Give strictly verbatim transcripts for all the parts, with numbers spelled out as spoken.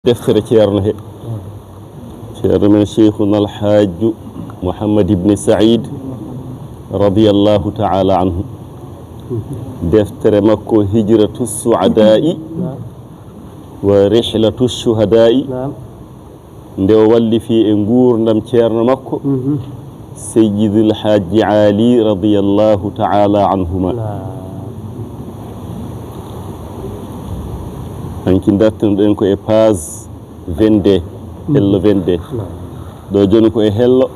Deftere Ceerno he. Ceerno men Cheikhuna Alhaaju Muhammad ibni Said, radiyallahu ta'ala anhu. Deftere makko Hijratu Su'adaa'i wa Rihlatu Shuhadaa'i. Naam. Nde o wallifi e nguurndam ceerno makko, mhm, Seyyidil Hajji Ali, radiyallahu ta'ala anhuma. Naam. Hanki dartinoɗen ko e page vingt-deux, mhm, hello vingt-deux. Naam. Ɗo jooni ko e hello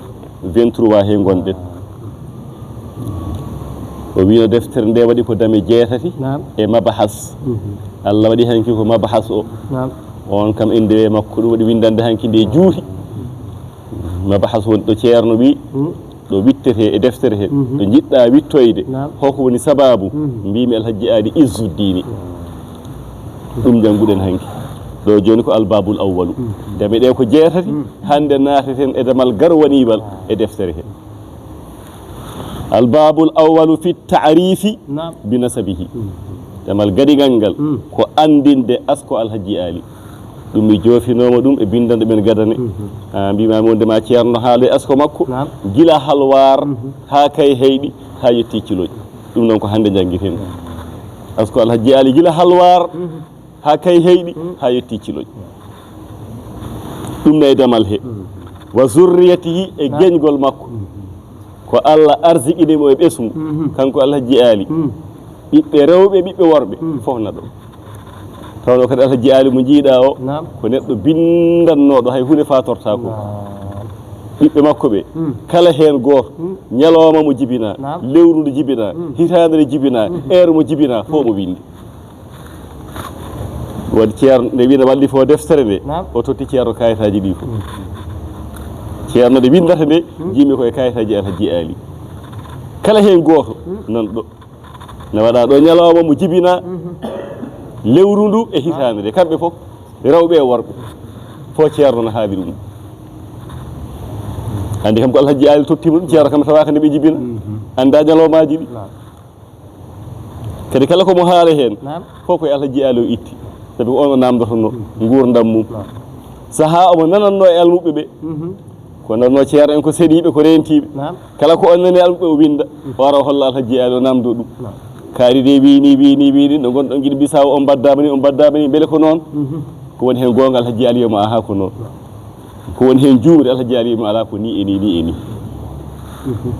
vingt-trois he ngonɗen. O wiino deftere nde waɗi ko dame jeetati, naam, e mabahas. Mhm. Allah waɗi hanki ko mabahas o. Naam. On kam innde makko ɗum waɗi winndande hanki nde juuti. Mabahas woni ɗo ceerno wi, mm, ɗo wittete e deftere he, mhm, ɗo njiɗɗa wittoyde. Naam. Hoko woni sababu, mhm, mbimi Alhaji Ali Izzuddiini. Ɗum jannguɗen hanki. Ɗo jooni ko albabul awwalu. Mhm. Dame ɗe ko jeetati, mm, hannde naateten e damal garwaniwal e deftere he. Albabul awwalu fi ta'rifi, naam, bi nasabihi. Mm. Damal gadigal ngal, mm, ko anndinde asko Alhaji Ali. Ɗum mi joofinooma ɗum e binndanɗo men gadane. Mhm. Ah, mbimami wonde ma ceerno haalo e asko makko. Naam. Gila halwar, mhm, haa kay heyɗi, haa yetti ciloñ. Ɗum noon ko hannde njanngiten. Asko Alhaji Ali gila halwar, mhm, haa kay heyɗi, mm, haa yetti ciloñ. Ɗum ne e damal he. Mm. Wa zurriyatihi, e, naam, geñgol makko. Mm. Ko Allah arsiqini mo e ɓesngu, mhm, kanko Alhaji Ali. Mm. Ɓiɓɓe rewɓe, ɓiɓɓe worɓe, mm, fof na ɗo. Tawno kadi Alhaji Ali mo njiiɗa o, naam, ko neɗɗo binndannooɗo, hay huunde fatortaako. Naam. Ɓiɓɓe makko ɓe, mm, kala heen gooto, mm, ñalawma mo jibina, naam, lewru ndu jibina, mm, hitaande nde jibina, mm, heure mo jibina, fof mo winndi. Waɗi ceerno nde wiina wallifo deftere nde, naam, o totti ceerno kayitaaji ɗi fof. Mm. Ceerno nde winndata nde, mm, jiimi ko e kayitaaji Alhaji Ali. Kala heen gooto, mm, nan ɗo. Ne waɗa ɗo ñalawma mo jibina, mhm, lewru ndu e hitaande nde. Kamɓe fof, rewɓe e worɓe. Fof ceerno no haali ɗum. Anndi kam ko Alhaji Ali tottima ɗum, ceerno kam tawaaka nde ɓe jibina. Mhm. Annda ñalawmaaji ɗi. Naam. Kadi kala ko mo haala heen, naam, fof ko e Alhaji Ali o itti. Sabi ko on o namdotono, mm, nguurndam mum. Naam. Sahaa omo nanatno e almuɓɓe ɓe. Mhm. Ko nanno ceerno en ko seɗiiɓe, ko reentiiɓe. Naam. Kala ko on nani almuɓɓe o winnda, mm, o ara o holla Alhaji Ali o namdo ɗum. Naam. Kaari de wiini, wiini, wiini, no ngonɗon Gine Bisaawo, on mbaddama ni, on mbaddama ni, mbele ko noon? Mhm. Ko woni heen goonga Alhaji Ali o ma aha ko noon. Naam. Ko woni heen juumri Alhaji Ali o ma ala ko ni e ni, ni e ni. Mhm.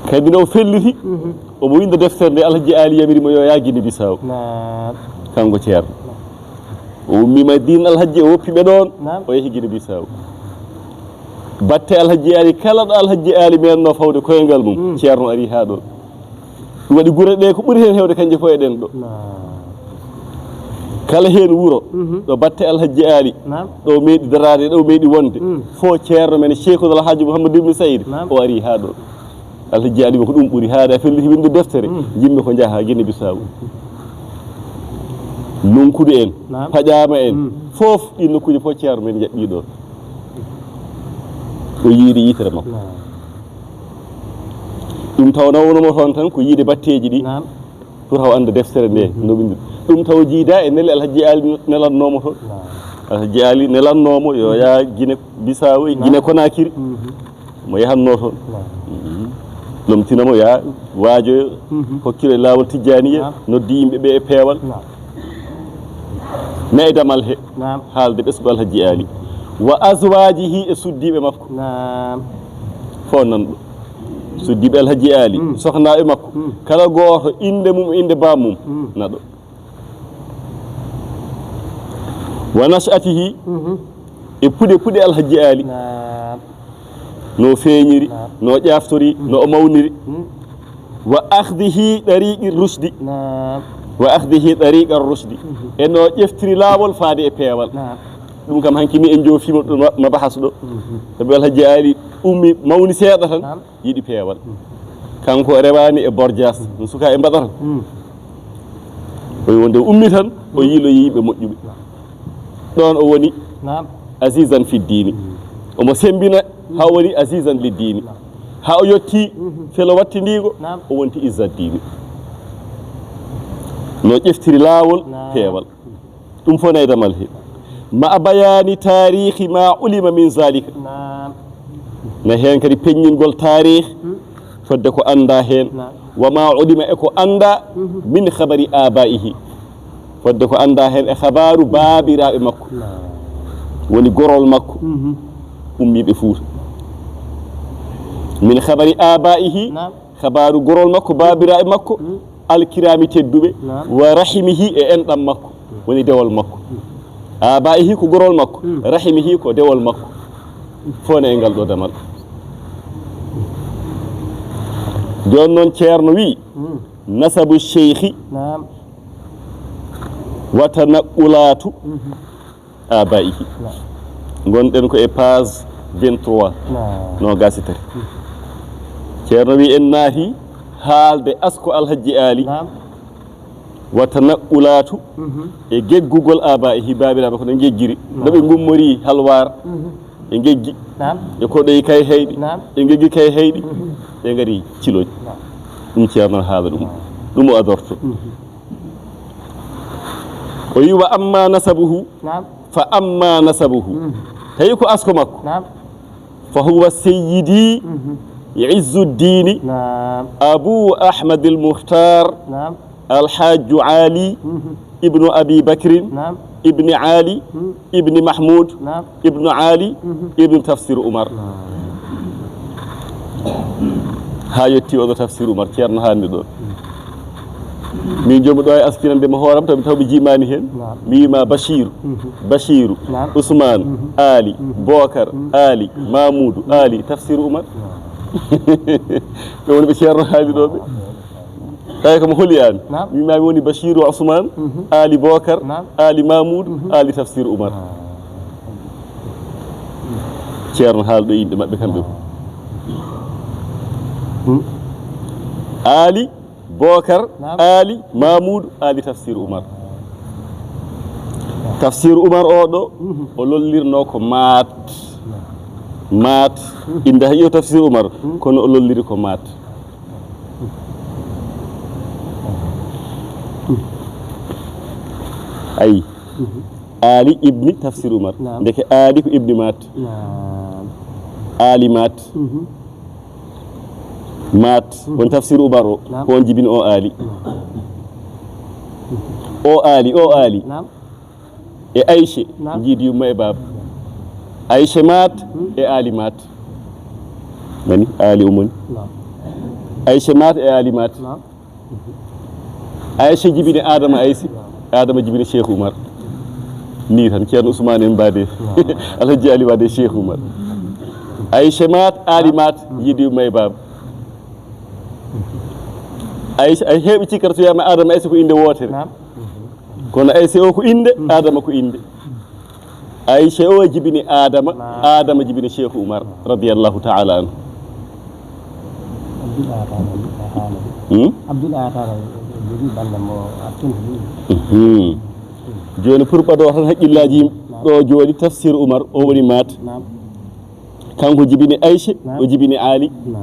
Kadi no o felliti, mhm, omo winnda deftere nde Alhaji Ali yamiri mo yo yaa Gine Bisaawo. Naam. Kanko ceerno. O ummi Madina Alhaji, o woppi ɓe ɗoon, naam, o yehi Gine Bisaawo. Batte Alhaji Ali, kala ɗo Alhaji Ali meenno fawde koyngal mum, mm, ceerno ari haa ɗoon. Ɗum waɗi gure ɗe ko ɓuri heen heewde kañje fof e ɗen ɗo. Naam. Kala heen wuro, mhm, ɗo batte Alhaji Ali, naam, ɗo meeɗi daraade, ɗo meeɗi wonde, mm, fof ceerno men Cheikhul Alhaji Mouhamadou Ibn Saïd, naam, o ari haa ɗoon. Alhaji Ali ko ɗum ɓuri haade a felliti winnde deftere, mm, jimmi ko njaha Gine Bisaawo. Lunkudu en, naam, paƴaama en, mm, fof ɗin nokkuuji fof ceerno men jaɓɓi ɗoon. O yiiri yitere makko. Naam. Ɗum taw nawnumo toon tan ko yiide batteeji ɗi. Naam. Pour haw annda deftere nde, mhm, no winndi. Ɗum taw jiida e nele Alhaji Ali nelannomo toon. Naam. Alhaji Ali nelannomo yo, mhm, yaa Gine Bisaawo e, naam, Gine Konakiri. Mhm. Mo yahanno toon. Naam. Mhm. Lomtina mo yaa waajoyo, mhm, hokkiro e laawol Tijjaaniya, naam, noddi yimɓe ɓe e peewal. Naam. Ne e damal he. Naam. Haalde ɓesngu Alhaji Ali. Wa azwajihi, e suddiiɓe makko. Naam. Fof nan ɗo. Suddiiɓe Alhaji Ali, mm, sohnaaɓe makko. Mm. Kala gooto innde mum, innde baam mum, mm, na ɗo. Wa nash'atihi, mhm, e puɗe puɗe Alhaji Ali. Naam. No feeñiri, naam, no ƴaaftori, mhm, no o mawniri. Mm. Wa akhdihi ɗariqi rushdi. Naam. Wa akhdihi ɗariqa rushdi. Mhm. E no ƴeftiri laawol faade e peewal. Naam. Ɗum kam hanki ni en joofiima ɗo ma-, mabahas ɗo. Mhm. Sabi Alhaji Ali ummi mawni seeɗa tan. Naam. Yiɗi peewal. Kanko o rewaani e Borjaas, no suka e Mbaɗar. Mm. O yi wonde o ummi tan, o yiiloyi yimɓe moƴƴuɓe. Ɗoon o woni, naam, azizan fi diini. Mm. Omo sembina haa woni azizan li diini. Naam. Haa o yotti, mhm, felo wattindiigo, naam, o wonti izzat diini. No ƴeftiri laawol peewal. Ɗum fof ne e damal he. Ma a bayaani taariikhi ma ulima min zaalika. Na heen kadi peññingol taariikh, fodde ko annda heen. Wa ma ulima e ko annda min khabari abaihi. Fodde ko annda heen e khabaaru baabiraaɓe makko. Woni gorol makko. Ummiiɓe Fuuta. Min khabari abaihi. Khabaaru gorol makko, baabiraaɓe makko. Alkiraami tedduɓe. Wa rahimihi e enɗam makko. Woni dewol makko. Abaihi ko gorol makko. Rahimihi ko dewol makko. Fof ne e ngal ɗo damal. Jooni noon Ceerno wi, nasabu sheykhi wa tanaqqulaatu abaihi. Ngonɗen ko e page vingt-trois. Noogaas e tati. Ceerno wi en naati haalde asko Alhajji Aali. Wa tanaqqulaatu e geggugol abaihi, baabiraaɓe ko no geggiri. No ɓe ngummori Halwaar. Ɓe geggi. Ɓe koɗoyi Kayhayɗi. Ɓe geggi Kayhayɗi. Ɓe ngari Ciloñ. Ɗum Ceerno haala ɗum. Ɗum o adorto. O wi wa amma nasabuhu. Fa amma nasabuhu. Tawi ko asko makko. Fa huwa sayyidi Izzuddini Abu Ahmad al-Mukhtar Alhajju Ali ibnu Abi Bakrin ibni Ali ibni Mahmud ibnu Ali ibnu Tafsir Umar. Haa yetti oɗo Tafsir Umar, Ceerno haalni ɗo. Min jomi ɗo e askinande mo hooram, taw mi taw mi jimaani heen. Mi wiima Bashiru, Bashiru, Usmaan, Ali, Bookar, Ali, Mamuudu, Ali, Tafsir Umar. Ɓe woni ɓe Ceerno haali ɗo ɓe. Tawi ko mo holi aan. Mi wiima mi woni Bashiru Usmaan, Ali Bookar, Ali Mamuudu, Ali Tafsir Umar. Ceerno haali ɗo inɗe maɓɓe kamɓe fof. Ali Bookar, Ali Mamuudu, Ali Tafsir Umar. Tafsir Umar o ɗo, o lollirno ko maat. Maat, innde hay yo Tafsir Umar, kono o lolliri ko maat. Ayi. Ali ibni Tafsir Umar. Ndeke Ali ko ibni maat. Ali maat. Maat, won Tafsir Umar o, ko on jibini o Ali. O Ali, o Ali. E Ayse, jiidi yumma e baaba. Ayse maat e Ali maat. Nani, Ali umoni. Ayse maat e Ali maat. Ayse jibini Adama Ayse, Adama jibini Cheikh Umar. Ni tan, Ceerno Usmaan en mbaade. Alhaji Ali mbaade Cheikh Umar. Ayse maat, Ali maat, jiidi yumma e baaba. Ayse, ay heɓe cikkata so wiyama Adama Ayse ko innde wootere. Kono Ayse o ko innde, Adama ko innde. Ayse o jibini Adama, Adama jibini Cheikh Umar, radiyallahu ta'ala anhu. Abdul Ataa, Abdul Ataa, Hmm? Abdul Ataa, jogii bannde mo artini. Mhm. Jooni pour ɓado tan haqqillaaji yimɓe, ɗo jooni Tafsir Umar, o woni maat. Naam. Kanko jibini Ayse, Naam. o jibini Ali. Naam.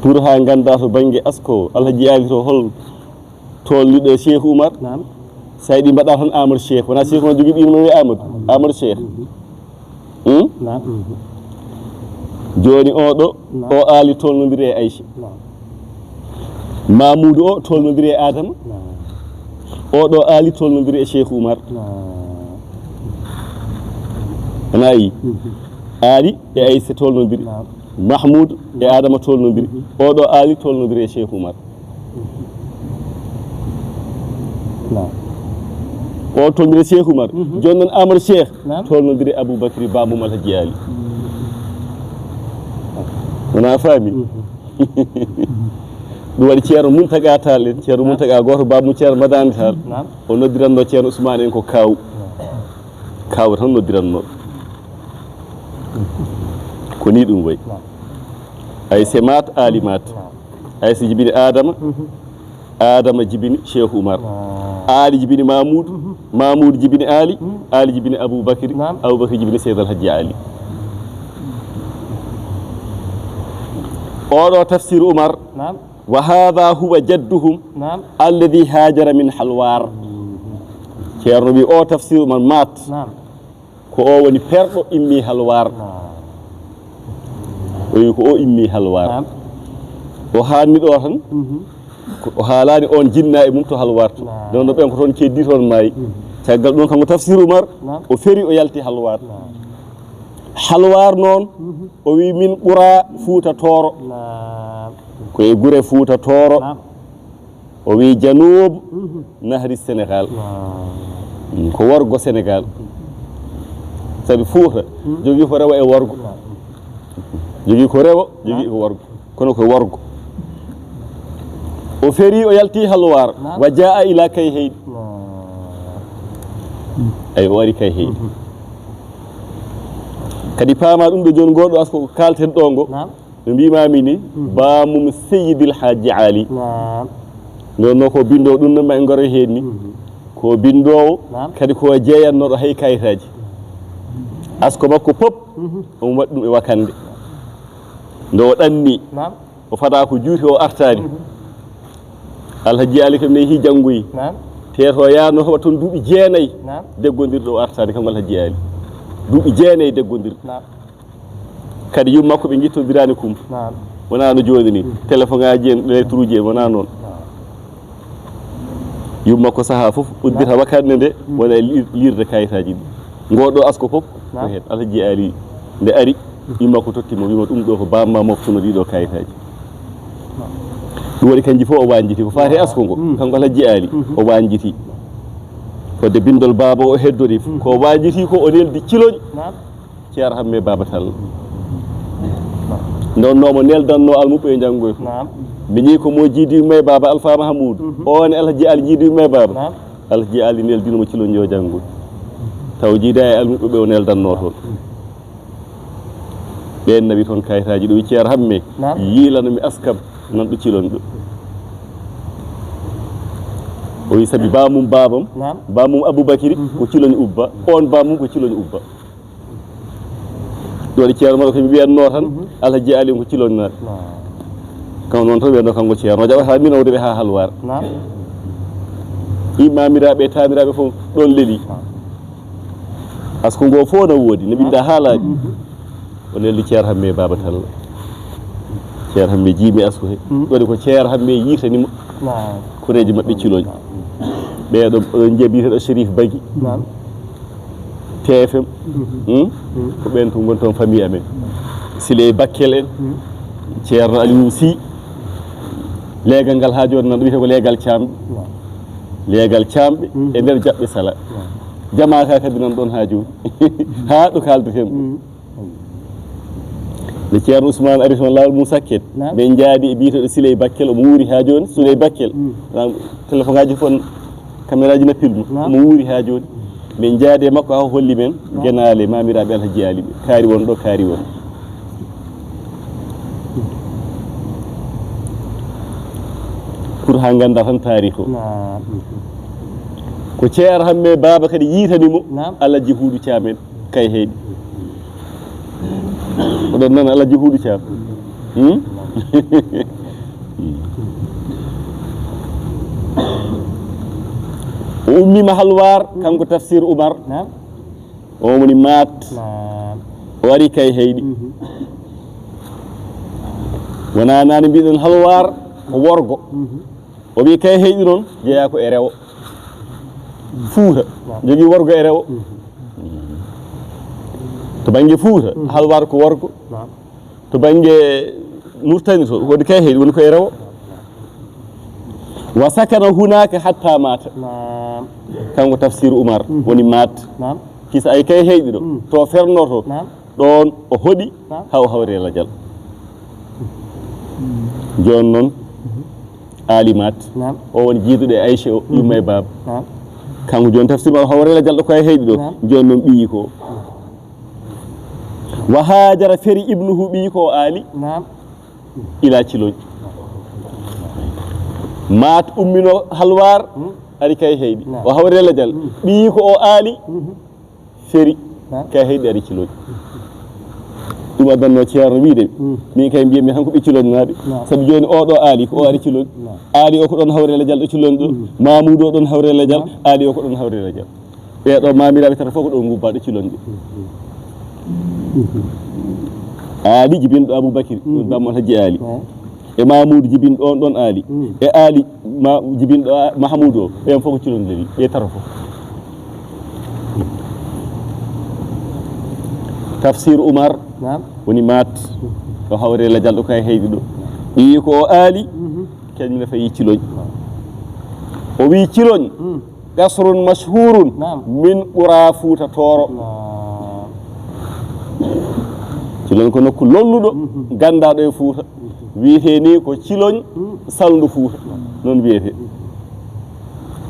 Pour haa ngannda to bannge asko, Alhaji Ali to hol tolniɗo e Cheikh Umar. Naam. Sa yiɗi mbaɗa tan Amadou Cheikh. Wona Cheikh Umar jogii ɓiɗɗo mo wiye Amadou. Amadou Cheikh. Mhm. Hmm? Naam. Mhm. Jooni o ɗo, Naam. o Ali tolnodiri e Ayse. Naam. Mamoudou o tolnodiri e Adama. Naam. O ɗo Ali tolnodiri e Cheikh Umar. Naam. Ana yi? Mhm. Ali e Ayse tolnodiri. Naam. Mahmoud e Adama tolnodiri. O ɗo Ali tolnodiri e Cheikh Umar. Naam. O tolnodiri e Cheikh Umar. Mhm. Jooni noon Amadou Cheikh Naam. tolnodiri e Aboubacry Bamum Alhaji Ali. Mhm. Wona a faami? Mhm. Ɗum waɗi Ceerno Muntaga Taal en, Ceerno Naam. Muntaga gooto Bamum Ceerno Madani Taal. Naam. O noddiranno Ceerno Ousmane en ko kaaw. Naam. Kaaw tan noddiranno. Ko ni ɗum wayi. Naam. Ayse maat, Ali maat. Naam. Ayse jibini Adama. Mhm. Adama jibini Cheikh Umar. Naam. Ali jibini Mamoudou. Mhm. Mamoudou jibini Ali. Mhm. Ali jibini Aboubacry. Naam. Aboubacry jibini Seydi Alhaji Ali. Oɗo Tafsir Umar. Naam. Wa hadha huwa jadduhum نعم alladhi hajara min Halwar. Ceerno wi o Tafsir Umar Maat, نعم ko o woni perɗo immi Halwar. نعم O wi ko o immi Halwar. نعم O haalni ɗo tan, مهم. ko o haalani on jinna e mum to Halwar to. Naam. Ɗon ɗo ɓen ko toon keddi toon maayi. Caggal ɗum kanko Tafsir Umar, Naam. o feri o yalti Halwar. نعم Halwar noon, o wi min ɓura Fuuta Tooro. نعم Ko e gure Fuuta Tooro. نعم O wi Januub مهم. Nahri Senegal. نعم Mm, ko worgo Senegal. Sabi Fuuta jogii ko rewo e worgo. نعم Jogii ko rewo, jogii ko worgo. Kono ko worgo. O feri o yalti Halwar. Naam. Wa jaa ila Kayhayɗi. نعم Ay, o ari Kayhayɗi. Kadi paama ɗum ɗo jooni, ngoɗo asko ko kalten ɗo ngo. نعم No mbimami ni, bamum Seydil Hajji Ali. نعم Nden noon ko bindowo ɗum noon ma en ngaro heen ni. Ko bindowo, Naam. Kadi ko jeeyannoɗo hay kayitaji. Asko makko pop, omo waɗi ɗum e wakande. Nde o ɗanni, نعم o fada ko juuti o artani. Alhaji Ali kam ne yehi janngoyi. نعم Teeto yaano hoɓa toon duuɓi jeenayi. نعم Deggondirɗo o artani kam Alhaji Ali. Duuɓi jeenayi deggondirɗo. نعم Kadi yumma ko ɓe gittodirani kum. نعم Wona no jooni ni. Téléphone ngaji en, lettre uji en, wona noon. Yumma ko saha fof uddita wakande nde, wona e lir-, lirde kayitaji ɗi. Ngoɗo asko fof ko Naam. Heen Alhaji Ali. Nde ari, yumma ko totti mo, wima ɗum ɗo ko bamma moftuno ɗiɗo kayitaji. Ɗum waɗi kanji fof o wanjiti ko faati asko ngo. Kanko Alhaji Ali, o wanjiti. Fodde bindol baaba o heddori, ko o wanjiti ko o neldi ciloñ. نعم Ceerno Hamme Baba Tall. Nde wonno mo neldanno almuɓɓe e janngoy fof. نعم Mbiɗi ko mo jiidi yumma e baaba Alfa Mahamoudou. O ne Alhaji Ali jiidi yumma e baaba. نعم Alhaji Ali neldino mo ciloñ yo janngoy. Taw jiida e almuɓɓe ɓe o neldanno toon. Ɓeen nawi toon kayitaji ɗo, wi Ceerno Hamme. Naam. Yiilano mi askam nan ɗo ciloñ ɗo. O wi sabi bamum babam. Naam. Bamum Aboubacry ko ciloñ ubba. On bamum ko ciloñ ubba. Ɗo waɗi Ceerno Umar ko mi wiyatno tan, Alhaji Ali ko cilonnaɗo. Kanko noon tan wiyatno kanko Ceerno, o jaɓata min o rewi ha Halwar. Immamiraɓe e taaniraɓe fof ɗon leeli. Asko ngo fof na woodi, ne ɓinda haalaji. O neldi Ceerno Hamme Baba Talla. Ceerno Hamme jiimi asko he. Ɗo waɗi ko Ceerno Hamme yiitanimo. Koreeji maɓɓe ciloñ. Ɓeeɗo, oɗon njiya biyeteɗo Chérif Bagui. T F M. Hmm? Ko ɓen to ngoni toon famille amen. Siley Bakkel en. Ceerno Aliou Sy. Leegal ngal ha jooni nan ɗo wiyete ko leegal camɓe. Leegal camɓe e nder jaɓɓe sala. Jama ka kadi nan ɗon ha jooni. Ha ɗo kaldeten ɗo. Nde Ceerno Ousmane ari toon laawol mum Sakket, min njaadi e biyeteɗo Siley Bakkel, omo wuuri ha jooni, Siley Bakkel. Téléphone ngaji fof, caméra ji na filme. Omo wuuri ha jooni. Min njaadi e makko ha o holli men Genaale, mamiraɓe Alhaji Ali ɓe. Kaari won ɗo, kaari won. Pour ha ganda tan taarikh o. Ko Ceerno Hamme Baba kadi yiitani mo Alhaji Huudu Caam en Kayhayɗi. Oɗon nana Alhaji Huudu Caam? Hmm? O ummima Halwar, kanko Tafsir Umar. O woni Maat. O ari Kayhayɗi. Wona nane mbiɗen Halwar ko worgo. O wi Kayhayɗi noon jeeya ko e rewo. Fuuta jogii worgo e rewo. To bannge Fuuta, Halwar ko worgo. To bannge Murtani to, woni Kayhayɗi woni ko e rewo. Wa sakana hunaka hatta mata. Kanko Tafsir Umar woni Maat. Kisa ay Kayhayɗi ɗo, to fernoto. Ɗoon o hoɗi haa o hawri e lajal. Jooni noon, Aali Maat, o woni jiiduɗo e Ayca o, yumma e baaba. Kanko jooni Tafsir Umar o hawri e lajal ɗo Kayhayɗi ɗo. Jooni noon ɓiyi ko. Wa haajara feri ibnuhu, ɓiyi ko o Aali. Ila Ciloñ. Maat ummino Halwar, ari Kayhayɗi. O hawri e lajal. Ɓiyi ko o Aali. Feri Kayhayɗi ari Ciloñ. Ɗum addanno Ceerno wiide, min kay mbiyatmi tan ko ɓe Ciloñ naaɓe. Sabu jooni oɗo Aali ko o ari Ciloñ. Aali o ko ɗon hawre lajal ɗo Ciloñ ɗo. Mamuudu o ɗon hawre lajal. Aali o ko ɗon hawre lajal. Ɓeeɗo maamiraaɓe tata fof ko ɗo ngubba ɗo Ciloñ ɗo. Aali jibinɗo Abubakir, ɗum Bammo Alhaji Aali. E Mamuudu jibinɗo on ɗon Aali. E Aali ma-, jibinɗo a-, Mahamuudu o, ɓen fof ko Ciloñ leli, ɓe tata fof. Tafsir Umar woni maat, o hawre lajal ɗo kay heyɗi ɗo. Ɓiyi ko o Aali, kañum ne fayi Ciloñ. O wi Ciloñ, قصر مشهور من قرى Fuuta Tooro. Ciloñ ko nokku lolluɗo, ganndaɗo e Fuuta. Wiyete ni ko Ciloñ salndu Fuuta. Noon wiyete.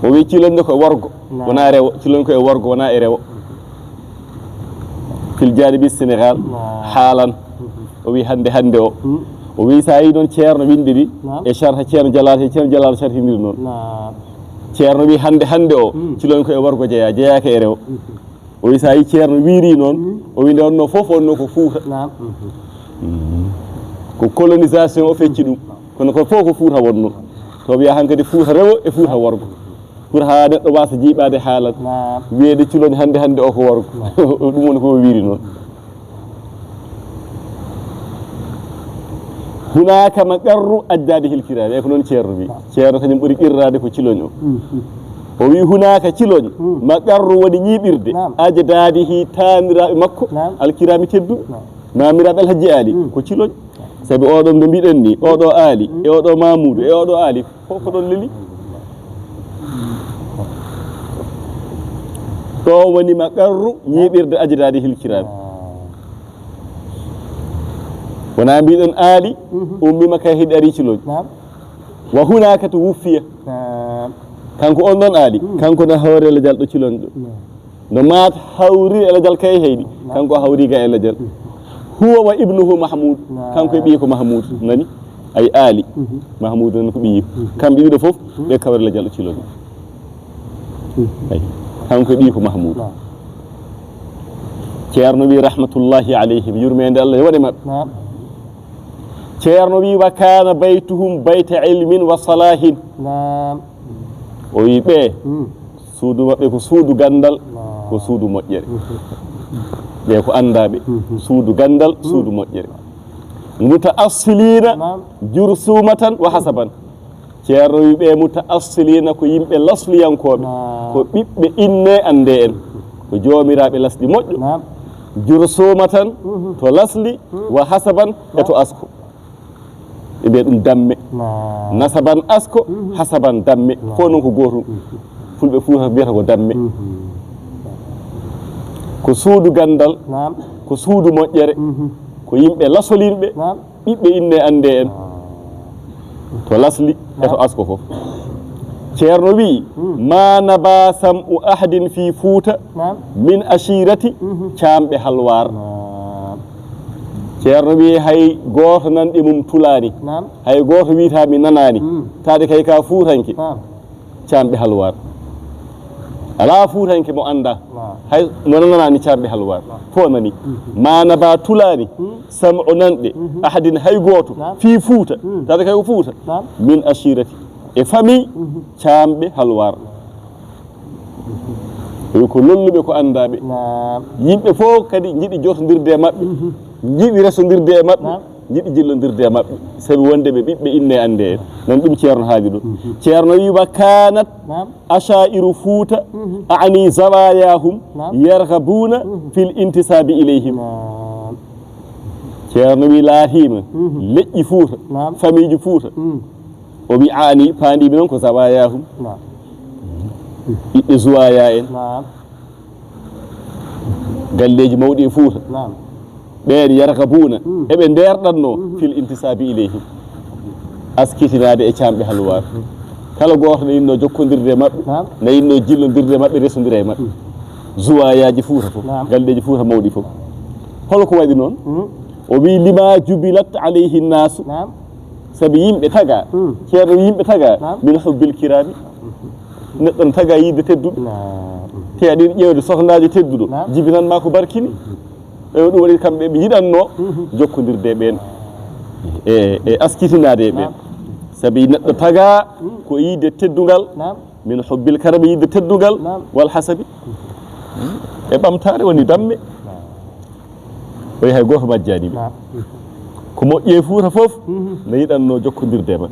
O wi Ciloñ ne ko e worgo, wona e rewo. Ciloñ ko e worgo, wona e rewo. Fil janibi Sénégal, haalan. O wi hannde, hannde o. O wi sa yi noon Ceerno winndiri e sharha Ceerno Jalal, he Ceerno Jalal sharhindiri noon. Ceerno wi hannde, hannde o, Ciloñ ko e worgo jeya, jeyaaka e rewo. O wi sa yi Ceerno wiiri noon, o wi nde wonno fof wonno ko Fuuta. Ko colonisation o fecci ɗum. Kono ko fof ko Fuuta wonno. To wiya hankadi Fuuta rewo e Fuuta worgo. Pour haa neɗɗo waasa jiiɓaade haalan. Wiyeede Ciloñ hannde, hannde o ko worgo. Ɗum woni ko o wiiri noon. هناك مقر أجداده الكرام. E ko noon Ceerno wi. Ceerno kañum ɓuri qirraade ko Ciloñ o. O wi هناك Ciloñ, مقر woni ñiiɓirde, أجداده taaniraaɓe makko, الكرام tedduɓe. Maamiraaɓe Alhaji Aali ko Ciloñ. Sabi oɗo mo mbiɗen ni, oɗo Aali, e oɗo Mamuudu, e oɗo Aali, fof ko ɗon leli. Ɗo woni مقر ñiiɓirde أجداده الكرام. Wona mbiɗen Aali, ummiima kay heɗi ari Ciloñ. وهناك توفي. Kanko on ɗon Aali, kanko ne hawre lajal ɗo Ciloñ ɗo. No maat hawri e lajal kay heyɗi, kanko hawri ga e lajal. هو وابنه محمود, kanko e ɓiyi ko Mahmuud, nani? Ay Aali, Mahmuud noon ko ɓiyi. Kamɓe ɗiɗo fof, ɓe kawre lajal ɗo Ciloñ. Ay, kanko e ɓiyi ko Mahmuud. Ceerno wi rahmatullahi alayhim, yurmeende Allah yo waɗe maɓɓe. Ceerno wi, وكان بيتهم بيت علم وصلاح. O wi ɓe, suudu maɓɓe ko suudu ganndal, ko suudu moƴƴere. Ɓe ko anndaaɓe, suudu ganndal, suudu moƴƴere. متأصلين جرثومة وحسبا. Ceerno wi ɓe متأصلين ko yimɓe lasliyankooɓe, ko ɓiɓɓe inne annde en, ko joomiraaɓe lasli moƴƴo. جرثومة to lasli, وحسبا e to asko. Ɓe mbiya ɗum damme. نسبا asko, حسبا damme. Fof noon ko gootum. Fulɓe Fuuta mbiyata ko damme. Ko suudu ganndal, ko suudu moƴƴere, ko yimɓe lasolinɓe, ɓiɓɓe inne annde en. To lasli e to asko fof. Ceerno wi, ما نبا سمع أحد في فوتا من عشيرة, caamɓe Halwaar. Ceerno wi hay gooto nanɗe mum tulaani. Hay gooto wiyata mi nanaani. Taade kay ka Fuutanke. Caamɓe Halwaar. Alaa Fuutanke mo anndaa. Hay mo nanaani caamɓe Halwaar. Fof nani. ما نبا tulaani. سمع nanɗe. أحد hay gooto. Fii Fuuta. Taade kay ko Fuuta. من عشيرة. E famille caamɓe Halwaar. Ɓe ko lolluɓe, ko anndaaɓe. Yimɓe fof kadi njiɗi jotondirde e maɓɓe, njiɗi resondirde e maɓɓe, njiɗi jillondirde e maɓɓe, sabi wonde ɓe ɓiɓɓe inne annde en. Nan ɗum Ceerno haali ɗo. Ceerno wi, وكانت عشائر فوتا أعني زواياهم يرغبون في الانتساب إليهم. Ceerno wi, laatiima leƴƴi Fuuta, famille ji Fuuta, o wi, أعني, paandiimi noon ko زواياهم. Ɓiɓɓe Zuwaya en. Galleeji mawɗi e Fuuta. Ɓeen يرغبون, eɓe ndeerɗatnoo في الانتساب إليهم. Askitinaade e caamɓe Halwaar. Kala gooto ne yiɗnoo jokkondirde e maɓɓe, ne yiɗnoo jillondirde e maɓɓe, resondira e maɓɓe. Zuwayaaji Fuuta fof, galleeji Fuuta mawɗi fof. Hol ko waɗi noon? O wi, لما جبلت عليه الناس. Sabi yimɓe tagaa, Ceerno wi yimɓe tagaa, من حب الكرام. Neɗɗo ne tagaa yiɗde tedduɗo. Te aɗa yiɗi ƴeewde sohnaajo tedduɗo, jibinan ma ko barkini. Ɓe ɗum waɗi kamɓe ɓe yiɗanno jokkondirde e ɓeen, e, e askitinaade e ɓeen. Naam. Sabi neɗɗo tagaa ko yiɗde teddungal, naam, min hubbil karami, yiɗde teddungal, naam, wal hasabi. E ɓamtaare woni damme. Naam. O yahay gooto majjaani ɓe. Naam. Ko moƴƴi e Fuuta fof, mhm, ne yiɗanno jokkondirde e maɓɓe.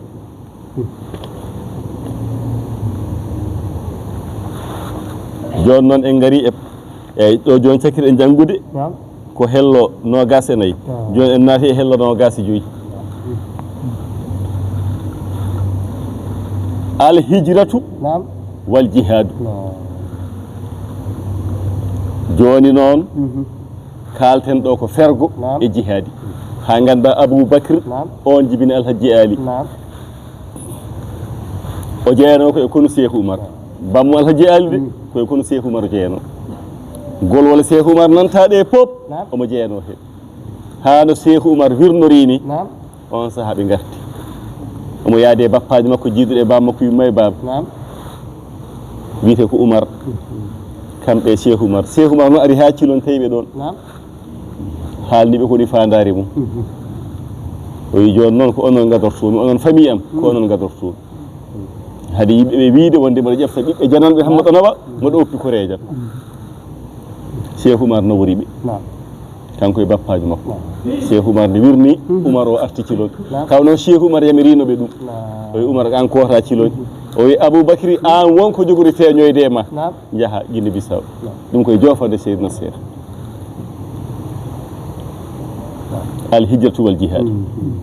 Jooni noon en ngari e, eyyi, ɗo jooni cakkitiɗen janngude, naam, ko hello noogaas e nayi. Naam. Jooni en naati e hello noogaas e joyi. Al hijratu, naam, wal jihaadu. Naam. Jooni noon, mhm, kaalten ɗo ko fergo, naam, e jihaadi. Haa ngannda Abuu Bakr, naam, oon jibini Alhajji Aali. Naam. O jeyanoo ko e konu Seeku Umar. Bammo Alhaji Ali de, mm, ko e konu Seeku Umar jeyanoo. Golwole Seeku Umar nanta ɗe pop, naam, omo jeyanoo he. Haa no Seeku Umar wirnorii ni, naam, oon sahaa ɓe ngarti. Omo yaade e bappaaji makko jiiduɗo e baaba makko yumma e baaba. Naam. Wiyetee ko Umar. Mhm. Kamɓe e Seeku Umar. Seeku Umar no ari haa Cilon tawi ɓe ɗoon. Naam. Haalni ɓe ko woni faandaare mum. Mhm. O wi jooni noon ko onon ngadortoomi, onon famille am, ko, mhm, onon ngadortoomi. Hade yimɓe ɓe wiide wonde mboɗo ƴefta ɓiɓɓe jananɓe Hammata Nawa, mboɗo oppi koreejo am. Mhm. Seeku Umar nawori ɓe. Naam. Kanko e bappaajo makko. Naam. Seeku Umar nde wirni, mhm, Umar o arti Cilon. Naam. Taw noon Seeku Umar yamiriino ɓe ɗum. Naam. O wi Umar, aan koota Cilon. Mhm. O wi Abuu Bakri, aan won ko jogori feeñoyde e ma. Naam. Njaha Guinée Bissau. Naam. Ɗum koye joofande Seydina Seeku. Al hijratu wal jihaad. Mhm.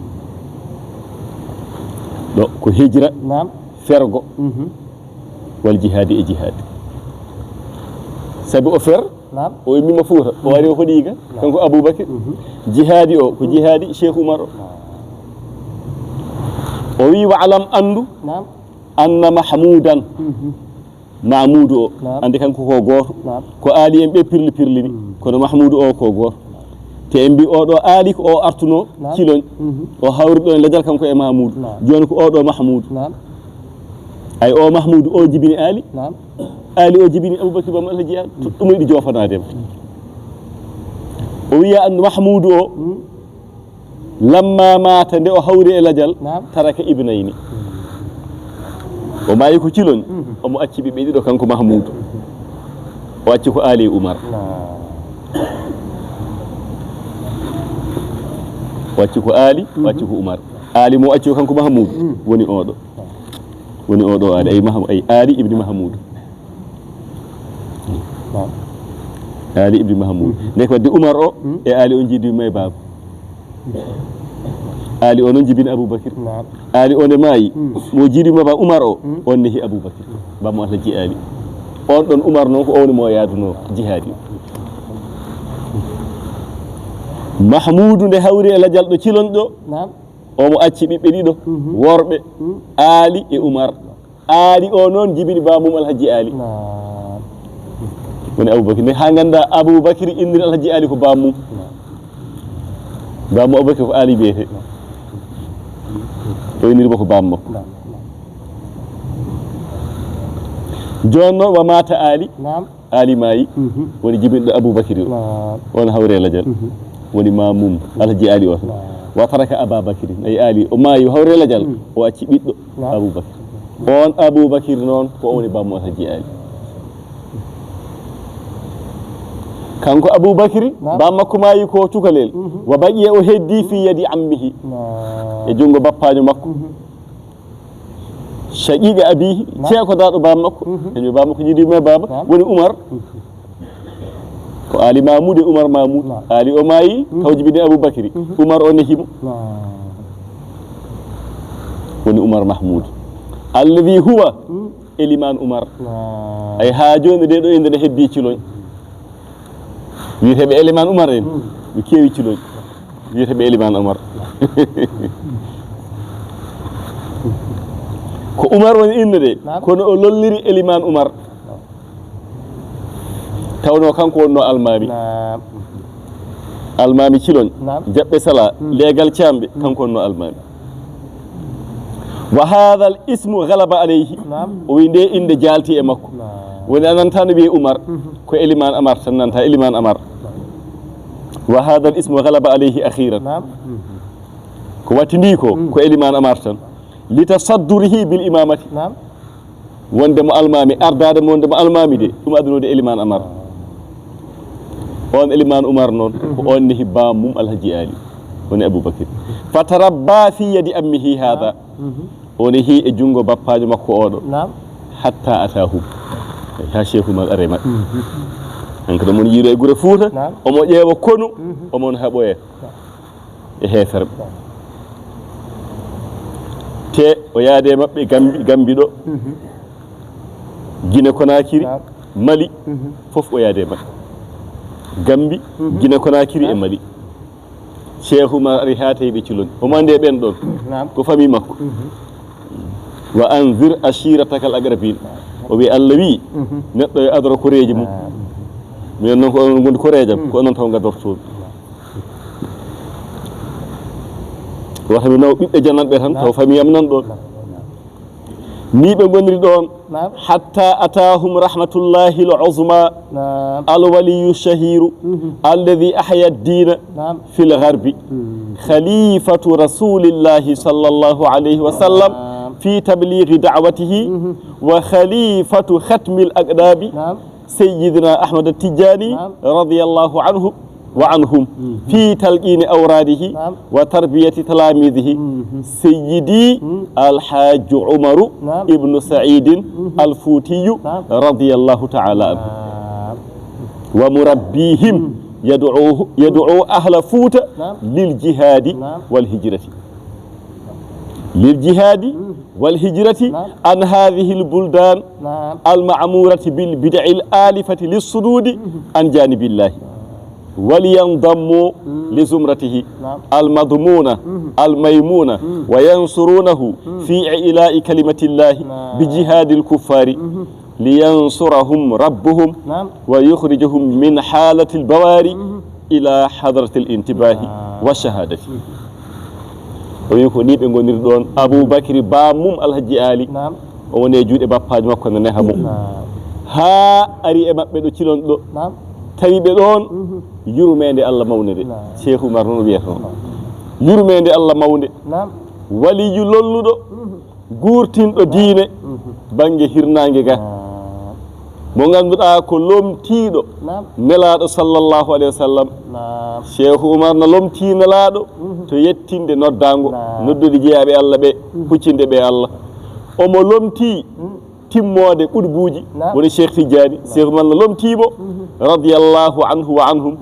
Ɗo ko hijra, naam, fergo, mhm, wal jihaadi e jihaad. Sabi o fer, naam, o immima Fuuta, o ari o hoɗi ga, naam, kanko Abuu Bakr. Mhm. Jihaadi o, ko, mhm, jihaadi Seeku Umar o. Naam. O wi, "Wa alam, anndu, naam, anna Mahmuudan." Mhm. Mahmuudu o, naam, anndi kanko ko gooto. Naam. Ko Aali en ɓe pirli pirli ni, mm, kono Mahmuudu o ko gooto. Te en mbi oɗo Aali ko o artuno, naam, Ciloñ. Mhm. O hawri ɗo e lajal kanko e Mahmuudu. Naam. Jooni ko oɗo Mahmuudu. Naam. Ay o Mahmuudu o jibini Aali. Naam. Aali o jibini Abubakar Bam Alhaji Aali. Mm. Ɗum yiɗi joofanaade ma. Mm. O wiya anndu Mahmuudu o, mm, lamma maata, nde o hawri e lajal, naam, taraka ibnayni. O maayi ko Ciloñ, mhm, omo acci ɓiɓɓe ɗiɗo, kanko Mahmuudu. O acci ko Aali e Umar. Naam. O acci ko Aali, o acci ko, mhm, Umar. Aali mo o acci o kanko Mahmuudu, mhm, woni oɗo. Woni oɗo Aali, ay Maham-, ay Aali ibni Mahmuudu. Naam. Aali ibni Mahmuudu. Mhm. Nde ko wadde Umar o, mm, e Aali o jiidi yumma e baaba. Aali o noon jibini Abubakar. Naam. Aali o nde maayi, mm, mo jiidi yumma e baaba Umar o, mm, on nehi Abubakar. Bammo Alhaji Aali. On ɗon Umar noon ko o woni mo yaadunoo jihaadi. Mahmuudu nde hawri e lajal ɗo Ciloñ ɗo, naam, omo acci ɓiɓɓe ɗiɗo, mhm, worɓe, mm, Aali e Umar. Aali o noon jibini bammum Alhaji Aali. Naam. Woni Abubakar. Nde haa ngannda Abubakar inniri Alhaji Aali ko bammum. Naam. Bammo Abubakar ko Aali wiyetee. Naam. O inniri mo ko bammo. Naam. Jooni noon wa maata Aali. Naam. Aali maayi, mhm, woni jibinɗo Abubakar o. Naam. On hawri e lajal. Mhm. Woni mammum Alhaji Aali o. Naam. Wa taraka Ababakar. Ay Aali o maayi, o hawri e lajal. Mm. O acci ɓiɗɗo. Naam. Abubakar. On Abubakar noon ko o woni bammo Alhaji Aali. Kanko Abubakar, naam, bammakko maayi ko cukalel. Mhm. Wa baqiya, o heddi fi yadi ammihi. Naam. E junngo bappaajo makko. Mhm. Shaqiiqa abiihi, naam, ceekodaaɗo baaba makko. Mhm. Kañum e baaba makko jiidi yumma e baaba, naam, woni Umar. Mhm. Ko Aali Mahmuud e Umar Mahmuud. Naam. Aali o maayi, mhm, taw jibini Abubakri. Mhm. Umar o nehi mo. Naam. Woni Umar Mahmuud. Alladhi huwa, mhm, Elimaan Umar. Naam. Ay haa jooni nde ɗo innde nde heddii Ciloñ. Wiyeteeɓe Elimaan Umar en, hmm, ɓe keewi Ciloñ. Wiyeteeɓe Elimaan Umar. Ko Umar woni innde nde, naam, kono o lolliri Elimaan Umar. Tawnoo kanko wonnoo almaami. Naam. Almaami Ciloñ, naam, jaɓɓe sala, hmm, leegal caamɓe, hmm, kanko wonnoo almaami. Wa haadal ismu galaba alayhi. Naam. O wi nde innde jaalti e makko. Naam. Woni a nanta no wiye Umar, mhm, ko Elimaan Amar tan nanta, Elimaan Amar. Naam. Wa hadha al ismu ghalaba alayhi akhiran. Naam. Ko wattindi ko, ko Eliman Amar tan. Li tasaddurihi bil imamati. Naam. Wonde mo almami, ardade mo wonde mo almami de, ɗum adunode Eliman Amar. On Eliman Umar noon, ko on nehi bamum Alhaji Ali. Woni Abubakar. Fatarabba fi yadi ammihi hadha. O nehi e junngo bappaajo makko oɗo. Naam. Hatta atahum. Ha Cheikh Umar are maɓɓe. Hanko ɗo mon yiiro e gure Fuuta. Naam. Omo ƴeewa konu, omon haɓoye e heeferɓe. Te o yaade maɓɓe Gambi, Gambi ɗo. Gine Konakiri, Naam. Mali, fof o yaade maɓɓe. Gambi, Gine Konakiri e Mali. Cheikh Umar ari ha tawi ɓe culon. Omo andi e ɓen ɗon. Naam. Ko famille makko. Wa anzir ashiratakal aqrabin. O wi Allah wi, neɗɗo e adoro koreeji mum. Minen noon ko onon gondi koreejam, ko onon taw gadortoomi. Wata mi naw ɓiɓɓe jananɓe tan, taw famille am nan ɗon. Ni ɓe ngoniri ɗon. Naam. Hatta atahum rahmatullahi al uzma. Naam. Al waliyu shahiru. Alladhi ahya ad-dina. Naam. Fil gharbi. Khalifatu rasulillahi sallallahu alayhi wa sallam. Naam. Fi tablighi da'watihi. Wa khalifatu khatmil aqdabi. Naam. Sayyidina Ahmad Tijani. Naam. Radiyallahu anhu. Wa anhum fi talqini awradihi wa tarbiyati talamidihi sayyidi alhaji Umaru ibnu Saidin alfutiyu radiyallahu taala anhu wa murabbihim yad'u, yad'u ahla Futa lil jihadi wal hijrati. Lil jihadi wal hijrati an hadhihi al buldan al ma'murati bil bid'il alifati lis sududi an janibillahi. ولينضموا لزمرته المضمونة الميمونة وينصرونه في إعلاء كلمة الله بجهاد الكفار لينصرهم ربهم ويخرجهم من حالة البوار إلى حضرة الانتباه والشهادة. O wi ko ni ɓe ngoniri ɗon. Abubakri bamum Alhaji Ali. O woni e juuɗe bappaaji makko no neha mo. Haa ari e maɓɓe ɗo cilon ɗo. Tawi ɓe ɗon. Yurmeende Allah mawnde de. Cheikh Umar noon wiyata noon. Yurmeende Allah mawnde. Waliyu lolluɗo. Guurtinɗo diine. Bannge hirnaange ga. Mo ngannduɗaa ko lomtiiɗo. Nelaaɗo sallallahu alayhi wa sallam. Cheikh Umar na lomtii Nelaaɗo. To yettinde noddaango. Noddude jeyaaɓe Allah ɓe. Huccinde ɓe Allah. Omo lomtii timmoode qutbuuji. Woni Cheikh Tidiane. Cheikh Umar na lomtii mo. Radiyallahu anhu wa anhum.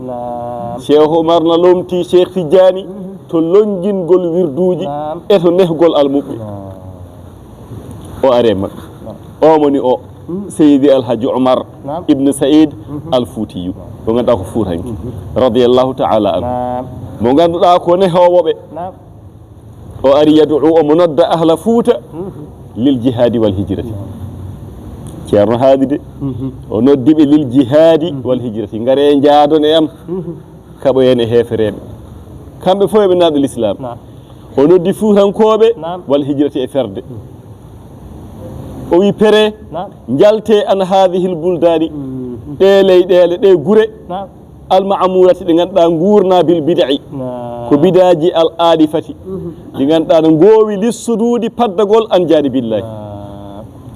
Cheikh Umar na lomtii Cheikh Tidiane. To lonngingol wirduuji. E to nehgol almuɓɓe. O are maɓɓe. O moni o. Seydi Alhaji Omar ibn Saïd Al Fuutiyu. Mo ngannduɗaa ko Fuutanke. Radiyallahu ta'ala anhu. Mo ngannduɗaa ko nehoowo ɓe. O ari yad'u, omo nodda ahla Fuuta lil jihaadi wal hijrati. Ceerno haali de. O noddi ɓe lil jihaadi wal hijrati. Ngare njaadon e am. Kaɓoyen e heefereeɓe. Kamɓe fof eɓe naaɗo l'islam. O noddi Fuutankooɓe wal hijrati e ferde. O wi pere, njalte an haadihil buldaani, ɗe leyɗeele, ɗe gure, al ma'amurati, ɗe ngannduɗaa nguurna bil bida'i, ko bidaaji al alifati, ɗi ngannduɗaa no ngoowi lissuduudi paddagol an jaanibillahi.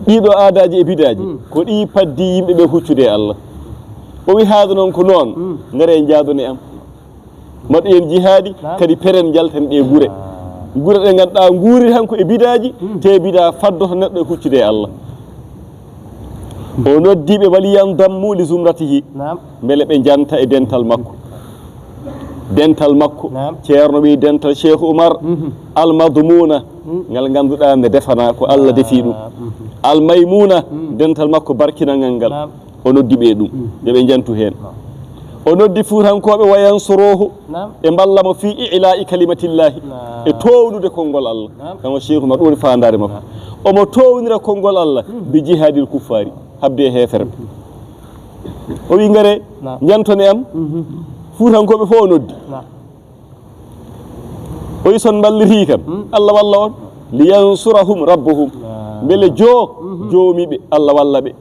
Ɗiɗo aadaaji e bidaaji, ko ɗi paddi yimɓe ɓe huccude e Allah. O wi haade noon ko noon, ngare njaadon e am. Mbaɗoyen jihaadi, kadi peren njalten ɗe gure. Gure ɗe ngannduɗaa nguuri tan ko e bidaaji, te bidaa faddoto neɗɗo e huccude e Allah. O noddi ɓe wali yandammu li zumratihi, mbele ɓe njanta e dental makko. Dental makko, ceerno wi dental Cheikh Oumar, almadmuna, ngal ngannduɗaa nde defana ko Allah defi ɗum. Almaymuna, dental makko barkinangal ngal. O noddi ɓe ɗum, yo ɓe njantu heen. O noddi Fuutankooɓe wa yansuruhu, ɓe mballa mo fi i'laa'i kalimatillahi, e toownude konngol Allah. Kama Cheikh Oumar, ɗum woni faandaare makko. Omo toownira konngol Allah bi jihaadil kuffaari, habde e heefere. O wi ngare, njantone am. Fuutankooɓe fof o noddi. O wi son mballiti kam, Allah walla on. Li yansurahum rabbuhum. Mbele joo, joomi ɓe, Allah walla ɓe.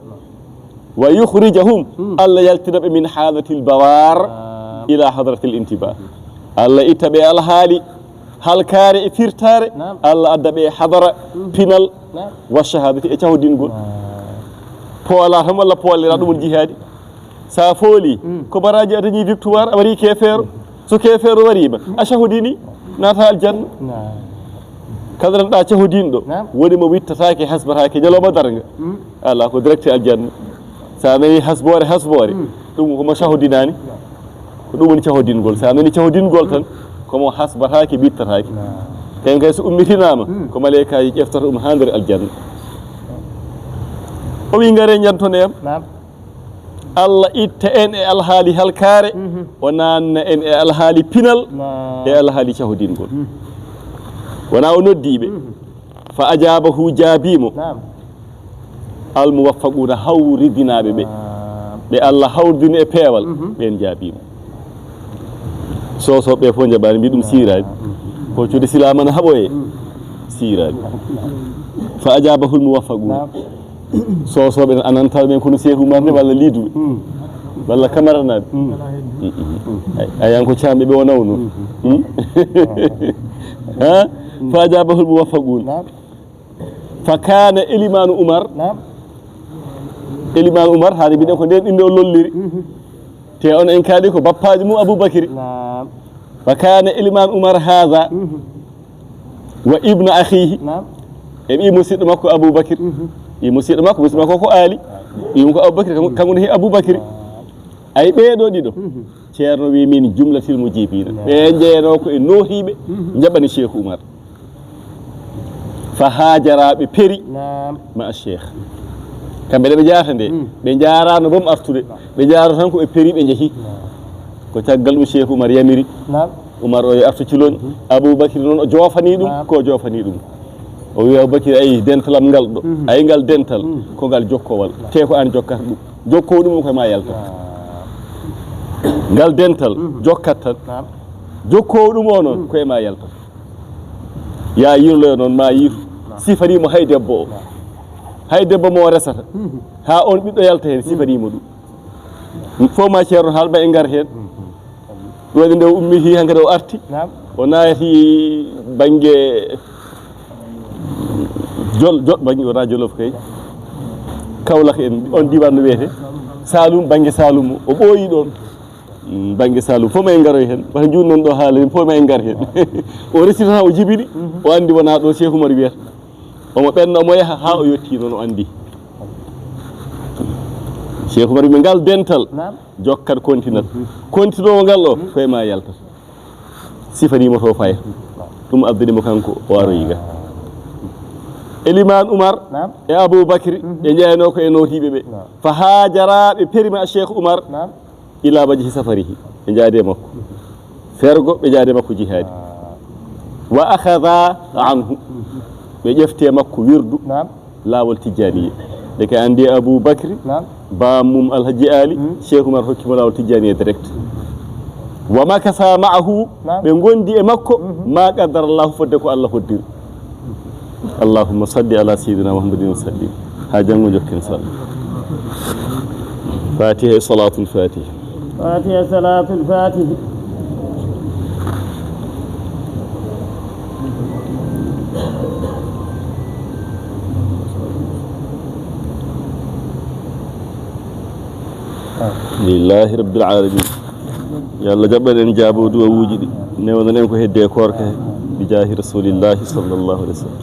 Wa yukhrijahum, Allah yaltina ɓe min haalatil bawaar, إلى حضرة الانتباه. Allah itta ɓe alhaali halkaare e firtaare, نعم. Allah adda ɓe e hadara, مم. pinal, نعم. والشهادة e cahodingol. نعم. Poola tan walla poolira ɗum woni jihaadi. Sa fooli, مم. ko baraaji a dañi victoire, a warii keefeero. So keefeero wariima, a cahodini, naata aljanna. نعم. Kala ɗa cahodinɗo, نعم. woni mo wittataake, hasbataake ñalawma darnga. مم. Ala ko direct aljanna. Sa nani hasboore, hasboore, مم. ɗum ko mo cahodinaani. Ko ɗum woni cahodingol. Sa nani cahodingol tan, ko mo hasbataake, wittataake. نعم. Ken kay so ummitinaama, مم. ko maleykaaji ƴeftata ɗum haa nder aljanna. O wi, "Ngare, njantonee am." نعم. Allah itta en e alhaali halkaare, مم. O naanna en e alhaali pinal, نعم. E alhaali cahodingol. مم. Wona o noddi ɓe. مم. فأجابه, jaabii mo. نعم. الموفقون, hawridinaaɓe ɓe. نعم. Ɓe Allah hawridini e peewal, مم. Ɓeen jaabii mo. Soosooɓe fof njaɓaani, mbi ɗum siiraani. Ko cuuɗi silaama na haɓoye. مم. Siiraani. فأجابه الموفقون. نعم. Soosooɓe no anantaɓe men kono Seeku Umar ne walla liiduɓe. Mm. Walla kamaranaaɓe. Mm. Mm, mm, mm. Ay, ayan ko caamɓe ɓe o nawno. Mm. Mm? Ha? Mm. فأجابه الموفقون. نعم. فكان إلمان عمر. نعم. Ilimaan Umar, haade mbiɗen ko nden innde o lolliri. Mhm. Te on en kaali ko bappaaji mum Abubakri. Naam. فكان إلمان عمر هذا Mhm. وابن أخيه. Naam. E ɓii musiɗɗo makko Abubakri. Mhm. Ɓii musiɗɗo makko, musiɗɗo makko ko Ali. Ɓii mum ko Abubakri, kanko, kanko ne he Abubakri. Ay ɓee ɗoo ɗiɗo. Mhm. Ceerno wi min jumlatil mujibina. Naam. Ɓe jeyanoo ko e noohiiɓe Mhm. njaɓani Seeku Umar. Fa haajara ɓe peri Naam. ma Cheikh. Kamɓe ɗe ɓe jaata nde, Mm. ɓe jaaraano boom artude. Ɓe jaaro tan ko ɓe peri ɓe njehi. Naam. Ko caggal ɗum Cheikh Umar yamiri. Naam. Umar o yo artu cilon. Mhm. Abubakri noon o joofani ɗum, Naam. ko joofani ɗum. O wi Abubakri, "Ayi, dentalam ngal ɗo. Mhm. Ayi, ngal dental, Mm. ko ngal jokkowal. Te ko an jokkata ɗum. Jokkowo ɗum o ko e ma yalta. Naam. Ngal dental, Mhm. jokkat tan. Naam. Jokkowo ɗum o noon, Mm. ko e ma yalta." Ya yirloyo noon, ma yiitu. Naam. Sifanii mo hay debbo o. Naam. Hay debbo mo o resata. Mhm. Ha on ɓiɗɗo yalta heen, sifanii mo ɗum. Fof ma ceerno haal ma en ngar heen. Mhm. Ɗum waɗi nde o ummiti hankadi o arti. Naam. O naati bannge Jol-, Jol-, bannge wona Jolof kay. Kaolack en, on diiwaan no wiyetee. Saalum, bannge Saalum o ɓooyi ɗoon. Mm, bannge Saalum, fof ma en ngaroy heen. Wata njuut noon ɗo haala heen, fof ma en ngar heen. O resiti tan, o jibini, Mhm. o anndi wonaa ɗo Cheikh Umar wiyata. Omo ɓenna, omo yaha, haa o yettii noon, o anndi. Cheikh Umar wi, "Ngal dental, Naam. jokkat, kontinat." Mhm. Kontinoowo ngal o, Mhm. ko e ma yaltata. Sifanii mo to faya. Ɗum addani mo kanko, o aroyi ga. Elimaan Umar Naam. e Abuu Bakri, Mhm. ɓe njeyanoo ko e nootiiɓe ɓe. Naam. Fa haajara, ɓe peri ma Cheikh Umar. Naam. Ila wajhi safarihi, ɓe njaadi e makko. Fergo, ɓe njaadi e makko jihaadi. Wa akhadha anhu, ɓe ƴefti e makko wirdu Naam. laawol Tijjaaniyya. Nde ka anndi Abuu Bakri, Naam. baam mum Alhaji Ali, Mm. Cheikh Umar hokki mo laawol Tijjaaniyya direct. Wa makasa ma'ahu, Naam. ɓe ngondi e makko, Mhm. ma qaddara Allahu, fodde ko Allah hoddiri. Allahumma salli ala sayyidina Muhammadin wa sallim. Haa janngo njokken, inchallah. Fatiha e Salatul Fatiha. Fatiha, Salatul Fatiha. Alhamdulillahi Rabbil Alamin. Yo Allah jaɓan en, jaabo duwawuuji ɗi, newnan en ko heddi e koorka he, bi jaahi Rasulillahi sallallahu alaihi wasallam.